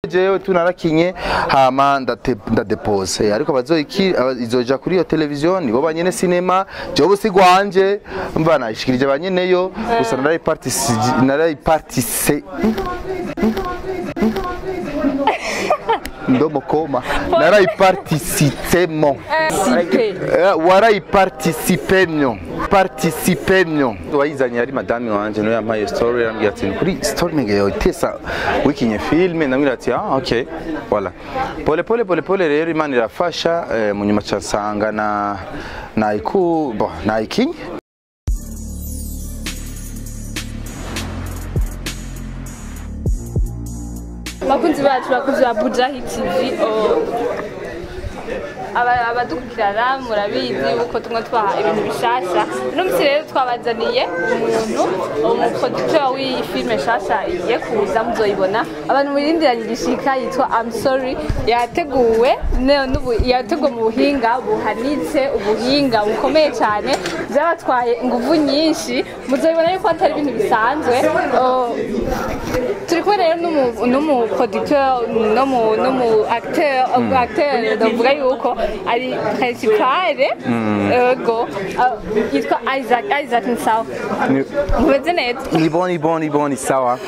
Jewe tunarakinye hama ndadepose ariko bazoiki izoja kuri iyo televiziyo nibo banyene cinema jewe sigwanje mva nayishikirije banyeneyo gusa narayipartise ndomo koma narayiparticipemo warayiparticipemyo participemyo wayizanye ari madame wanje no yampaye story arambwira ati kuri story ngeyo tesa wikinye filme ndamwira ati ah okay voilà pole pole pole pole rero Imana irafasha mu nyuma cyasanga na naiku bon naikinye. Bakunzi bacu bakunzi ba Bujahi TV abadukurikirana murabizi uko tumwe twaha ibintu bishasha. Uno musi rero twabazaniye umuntu umuproducteur w'iyi filme shasha igiye kuza muzoyibona abantu murindiranye igishika yitwa I'm Sorry yateguwe yateguwe mu buhinga buhanitse ubuhinga bukomeye cyane byabatwaye inguvu nyinshi muzoyibona yuko atari ibintu bisanzwe. Turi kumwe rero n'umuproducteur n'umu acteur ndavuga yuko ari principal ego yitwa Isaac Nsawa. Mumeze neza? Ni bon ni sawa.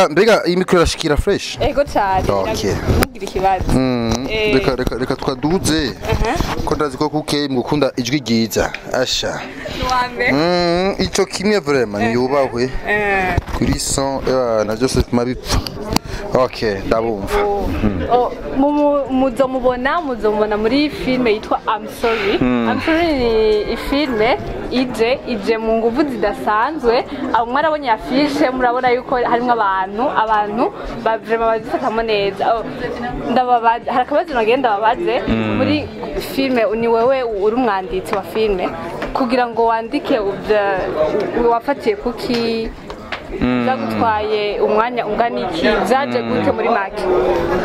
Mbega iyi mikro irashikira fresh? Ego cyane. Okay. Mugira ikibazo. Reka twaduze. Ko ndazi ko kuke mugukunda ijwi ryiza. Asha. Ico kimwe vraiment yubahwe. Kuri 100 na Joseph Mabipfa. Okay, ndabumva. Muzomubona muri filme yitwa I'm Sorry. I'm Sorry ni filme ije mu nguvu zidasanzwe. Abo mwarabonye afishe murabona yuko harimo abantu vraiment bazifatamo neza. Ndababaza hari akabazo nagenda babaze muri filme ni wewe uri umwanditsi wa filme kugira ngo wandike wafatiye kuki byagutwaye umwanya ungana iki byaje gute muri make?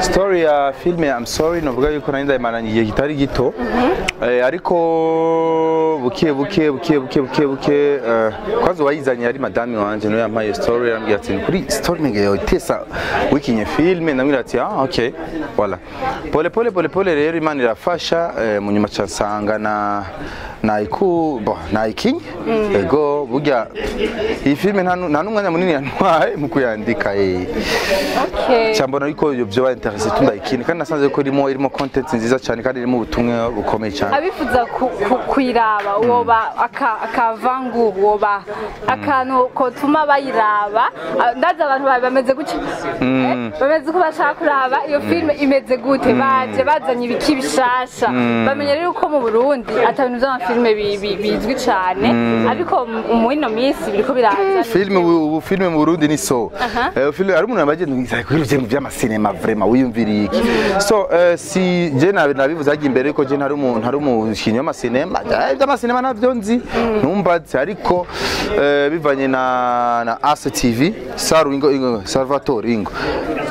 Story ya filme I'm Sorry novuga yuko nari ndayimaranye igihe kitari gito ariko buke buke buke buke buke buke kwanza wayizanye ari madame wanje no yampaye story arambwira ati kuri story ngeyo tesa wikinye filme ndamwira ati ah okay voilà pole pole pole pole rero Imana irafasha mu nyuma cyasanga na naiku bon naikinye ego burya iyi filme nta n'umwanya munini yantwaye mu kuyandika. Okay. Cyambona yuko byo ba interesse tundayikine kandi nasanze ko irimo content nziza cyane kandi irimo ubutumwa bukomeye cyane. Abifuza kuyiraba woba akavangu woba akantu kotuma bayiraba ndaza abantu bameze gutya bameze ko bashaka kuraba iyo filme imeze gute baje bazanye ibiki bishasha bamenye rero ko mu Burundi atabintu by'amafilme bizwi cyane ariko mu ino minsi biriko biraza. Filme ubu filme mu Burundi ni so filme ari umuntu abagenda kwiruje mu by'amasinema vraiment wiyumviriye iki so si je nabivuze hagiye imbere ko je ntari umuntu ntari umukinyi w'amasinema by'amasinema navyo nzi numbatse ariko bivanye na ACTV Saru ingo Salvatore ingo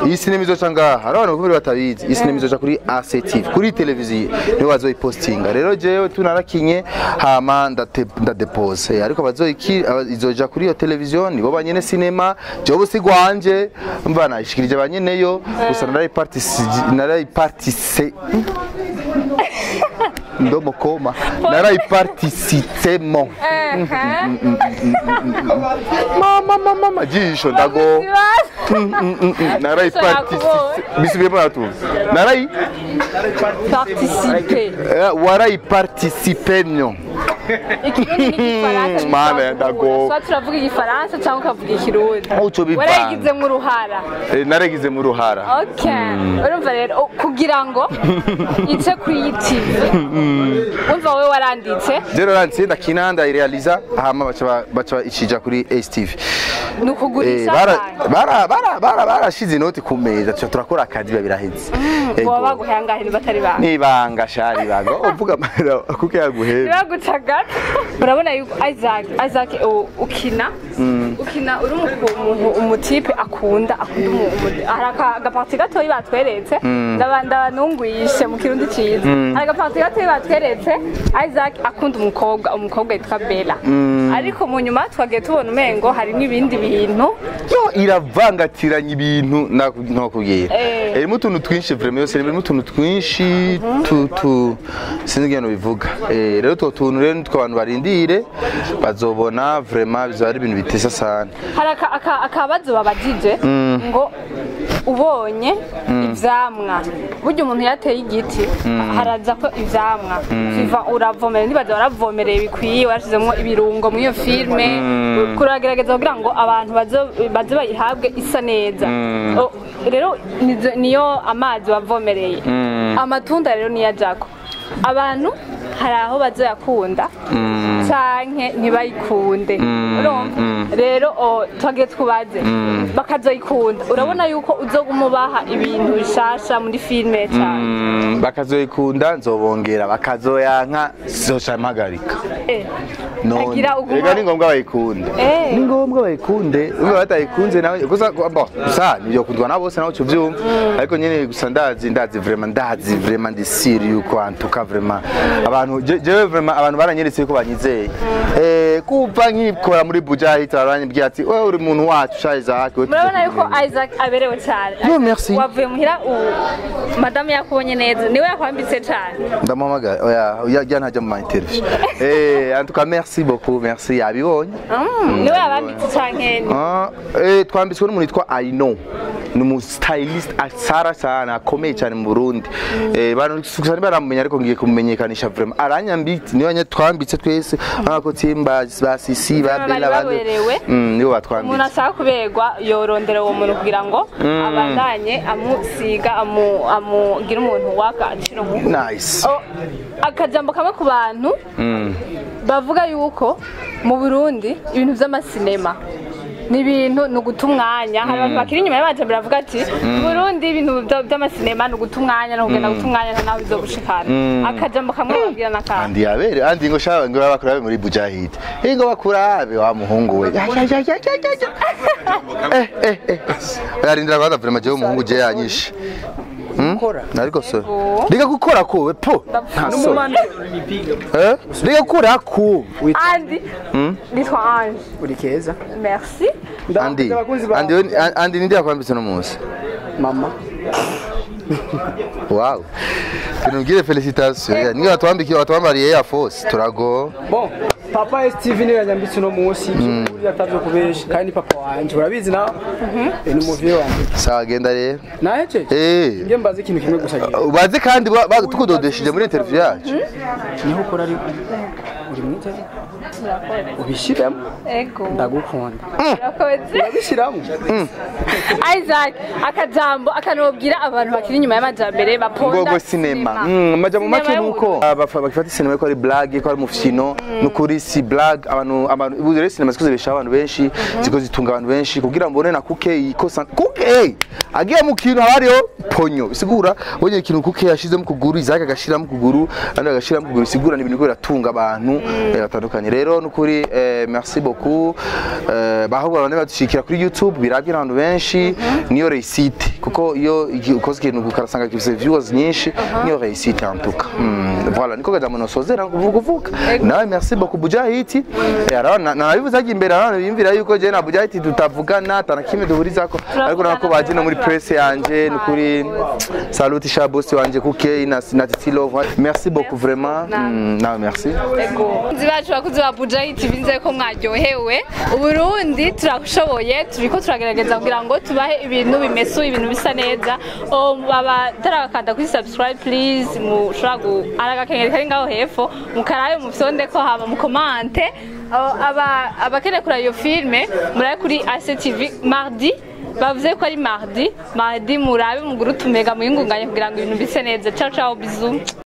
iyi sinema izoca ngaha hari abantu bakuru batabizi iyi sinema izoca kuri ACTV kuri televiziyo niho bazoyipostinga rero jewe tunarakinye hama ndadepose ariko bazoiki izoja kuri iyo televiziyo nibo banyene cinema jewe sigwanje mva nayishikirije banyeneyo gusa narayipartise ndomo koma narayiparticipemo mama jisho ndago narayiparticipe bisubiyemo atu narayi participer warayiparticipemyo ikirundi n'igifaransa mama ndago so turavuga igifaransa cyangwa ukavuga ikirundi warayigize mu ruhara. Naragize mu ruhara. Okay. Urumva rero kugira ngo ice kuri TV umva wewe waranditse rero naranditse ndakina ndayirealiza hama baca icija kuri STV nukugurisha barashize inoti ku meza turakora akazi babiraheze. Baba baguhangahe batari banga nibanga shari banga uvuga amahera kuko yaguheba bagucaga Gato. Urabona yuko Isaac ukina uri umuntu, umutipe akunda hari agaparti gatoyi batweretse, ndabanungwishe mu Kirundi ciza. Hari agaparti gatoyi batweretse Isaac akunda umukobwa yitwa Bella, ariko mu nyuma twagiye tubona umengo hari n'ibindi bintu. Yo, iravangatiranya ibintu ntokubwira. Irimo utuntu twinshi vraiment, yose irimo utuntu twinshi tu sinzi ingene bivuga. Rero utwo tuntu rero nitwo abantu barindire bazobona, vraiment bizaba ari ibintu bitesa sana. Hari akabazo babajije ngo ubonye ivyamwa, burya umuntu yateye igiti haraza ko ivyamwa biva, uravomera, ntibaza waravomereye bikwiye, warashizemwo ibirungo muri iyo filme, kuragerageza kugira ngo abantu baze bayihabwe isa neza. Rero niyo amazi wavomereye, amatunda rero niyo ajako abantu hari aho bazoyakunda canke ntibayikunde. Urumva rero twagiye twubaze bakazoyikunda, urabona yuko uzoguma ubaha ibintu bishasha muri filme cane. Bakazoyikunda nzobongera, bakazoyanka zoca mpagarika. None Agira uguma- rega ni ngombwa bayikunde. Ni ngombwa bayikunde, umva batayikunze nawe gusa, bon, gusa nibyo kundwa na bose nawe uvyumva, ariko nyene gusa ndazi vraiment, ndazi vraiment, ndi sûr yuko en tout cas vraiment abantu jewe vraiment abantu baranyeretse yuko banyizeye. Kuva nkikora muri Buja Hit baranyibwiye ati: "Wewe uri umuntu wacu sha Isaac, wewe." Murabona yuko Isaac aberewe cyane. Yo, merci. Wavuye muhira, madamu yakubonye neza, niwe yakwambitse cyane. Ndamuhamagara, oya oya, jya ntajya mu ma interview. En tout cas merci beaucoup, merci, yabibonye. Niwe yabambitse canke Ah, twambitswe n'umuntu yitwa Aino, ni umu stylist asara sana, akomeye cyane mu Burundi. Bantu gusa baramumenya, ariko ngiye kumumenyekanisha vraiment. Aranyambitse, niwe twambitse twese, urabona ko Timba ba Sisi ba Bari Bella bandi baberewe. Nibo Umuntu batwambitse. ashaka kuberwa yorondera uwo muntu kugira ngo abandanye amusiga, amugira umuntu w'agaciro nk'uko. Nice. Oh, akajambo kamwe ku bantu bavuga yuko mu Burundi ibintu vy'amasinema ni ibintu ni uguta umwanya. Hari abantu bakiri inyuma y'amajambere bavuga ati mu Burundi ibintu vy'amasinema ni uguta umwanya, ni ukugenda guta umwanya, nta naho bizogushikana. Akajambo kamwe babwira n'akandi. Andi yabere andi ngo shaba ngo bakurabe muri Bujahid, ngo bakurabe wa muhungu we. Ya, ya, ya, ya, ya, ya, ya. Arindira kwanza, vraiment jewe umuhungu je yanyishe. Gukora. Ariko so Ego. reka gukora ko po nta soni. N'umumana. Reka gukora ko. Andi, nitwa Ange. Uri keza. Merci. Andi Abakunzi bawe. Andi Andi ninde yakwambitse no munsi? Mama. Wow, tunubwire félicitations, niyo watwambikiye, watwambariye ya force turago. Bon, papa STV niwe yanyambitse uno munsi, by'ukuri atavyo kubesha, kandi ni papa wanje, urabizi nawe. Ni umuvyeyi wanje. Sawa, genda rero. Nahejeje. Nge mbaze ikintu kimwe gusa ngira. Ubaze kandi tukudodesheje muri interview yacu. Niho ukora, ariko uri mwiza, ubishyiramo. Ego. Ndagukunda. Urakoze. Ubishyiramo. Isaac, akajambo akanobwira abantu bakiri inyuma y'amajambere baponda Ngogo sinema. Amajambo make Sinema nuko bakifata sinema ko ari blague, ko ari mufino, nukuri si blague. Abantu ubu rero sinema ziko zibeshaho abantu benshi, ziko zitunga abantu benshi, kugira ngo mbone na kuke ikosa kuke agiye mu kintu haba hariho ponyo, bisigura ubonye ikintu kuke yashizemo kuguru, Isaac agashiramo kuguru, abandi bagashiramo kuguru, bisigura ni ibintu biriko biratunga abantu batandukanye. Rero nukuri merci beaucoup. Bahubwo abantu badushikira kuri YouTube, birabwira abantu benshi, niyo réussite, kuko iyo ukoze ikintu ukarasanga gifise viewers nyinshi, niyo réussite en tout cas. Voilà, niko kajambo nosozera kuvuga uvuga nawe. Merci beaucoup Bujahiti. Arabona nabivuze ajya imbere, abantu biyumvira yuko je na Bujahiti tutavugana atana kimwe duhurizako, ariko nako baje no muri presse yanje. Nukuri salut sha boss wanje kuke na Titi Love, merci beaucoup vraiment. Nawe merci. Ego. Bakunzi bacu, bakunzi ba Bujayi TV, nzeye ko mwaryohewe. Uburundi turashoboye, turiko turagerageza kugira ngo tubahe ibintu bimesuye, ibintu bisa neza. Baba tarakanda kuri subscribe please, mushobora gu aragakengeri kari ngaho hepfo, mukarabe mufyonde ko hama mukomante. Aba abakeneye kuraba iyo filme murabe kuri ACTV mardi, bavuze ko ari mardi, murabe muguru utumega mwingunganye kugira ngo ibintu bise neza. Ciao ciao, bisous.